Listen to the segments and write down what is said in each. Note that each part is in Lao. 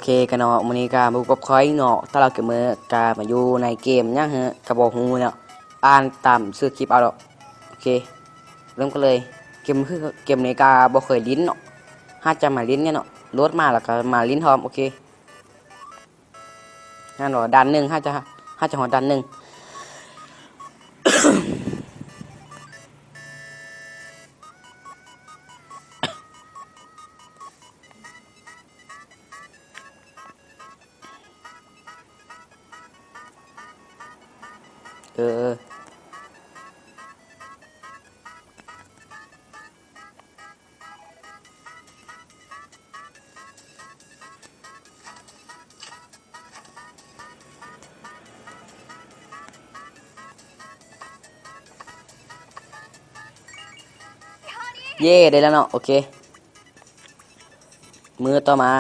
ເຄ ກະເນາະ ມື້ນີ້ກະມາພົບກັບຂ້ອຍເນາະ ຕາລາວເກມເມີ ກະມາຢູ່ໃນເກມຫຍັງເຮີ ກະບໍ່ຮູ້ເນາະ ອ່ານຕາມຊື່ຄລິບເອົາດອກ. ໂອເຄ ເລີ່ມກັນເລີຍ. ເກມຄື ເກມນີ້ກະບໍ່ເຄີຍຫຼິ້ນເນາະ ຫາກຈະມາຫຼິ້ນນີ້ເນາະ ໂຫຼດມາແລ້ວກະມາຫຼິ້ນພ້ອມ. ໂອເຄ ຫັ້ນບໍ່ ດ່ານໜຶ່ງ ຫາກຈະ ຫາກຈະຮອດດ່ານໜຶ່ງ. ເອີ ເອີ. ເຢ້ ໄດ້ແລ້ວເນາະ. ໂອເຄ ມື້ຕໍ່ມາ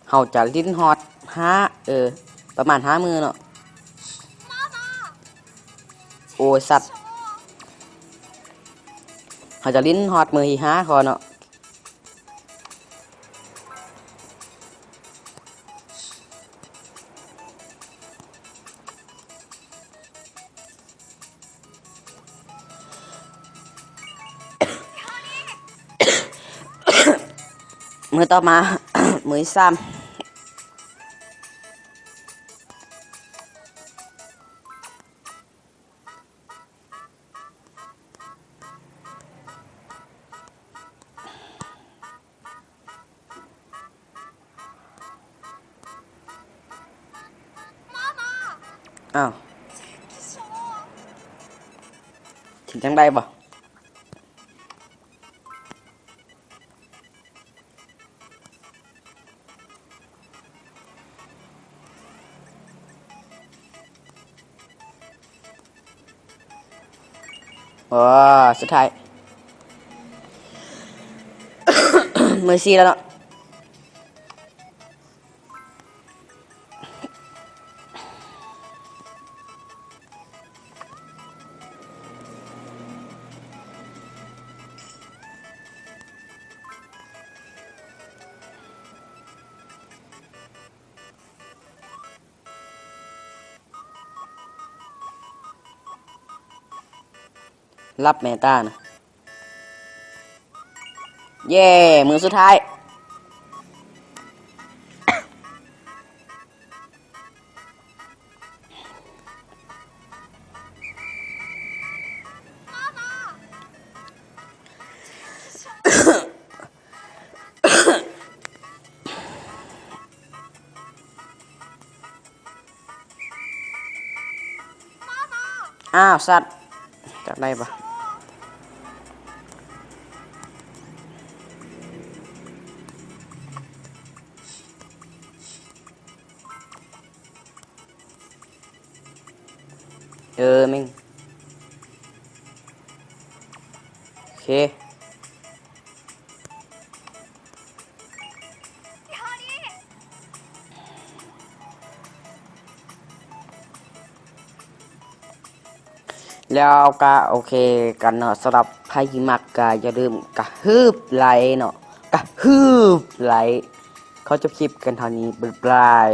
ເຮົາຈະຫຼິ້ນຮອດຫ້າ ເອີ ປະມານຫ້າມື້ເນາະ. ໂອ້ຍ ສັດ ເຮົາຈະຫຼິ້ນຮອດມື້ທີຫ້າກ່ອນເນາະ. ມື້ຕໍ່ມາ ມື້ທີສາມ. ອ້າວ ເຮັດຈັ່ງໃດບໍ? ໂອ້ ສຸດທ້າຍ ມື້ສີ່ແລ້ວເນາະ. ລັບແມ່ຕານະ. ເຢ້ ມື້ສຸດທ້າຍ. ອ້າວ ສັດ ຈັບໄດ້ປະ? ເອີ ແມ່ງ ໂອເຄ. ແລ້ວກະໂອເຄກັນເນາະ ສຳລັບໃຜທີ່ມັກກະຢ່າລືມກະຮືບໄລ້ເນາະ ກະຮືບໄລ້. ຂໍຈົບຄລິບກັນເທົ່ານີ້ ບາຍບາຍ.